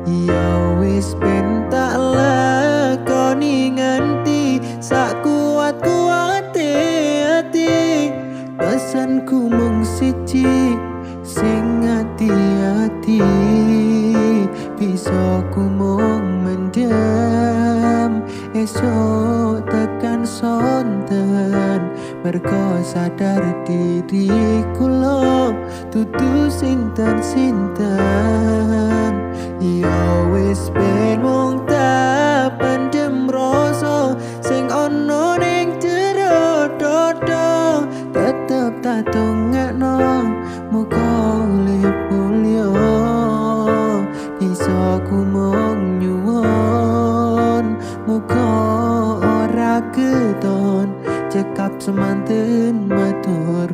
Ya wis ben tak lakoni nganti sak kuat-kuate ati. Pesanku mung siji, sing ati-ati. Bisa ku mung mendem, esok tekan sonten. Mergo sadar diri kula dudu sinten-sinten. Ya wis ben mung tak pendem rasa sing ana ning jero dada. Tetep tak dongakno muga urip mulya. Bisa ku mung nyuwun muga ora keton. Cekap semanten, matur.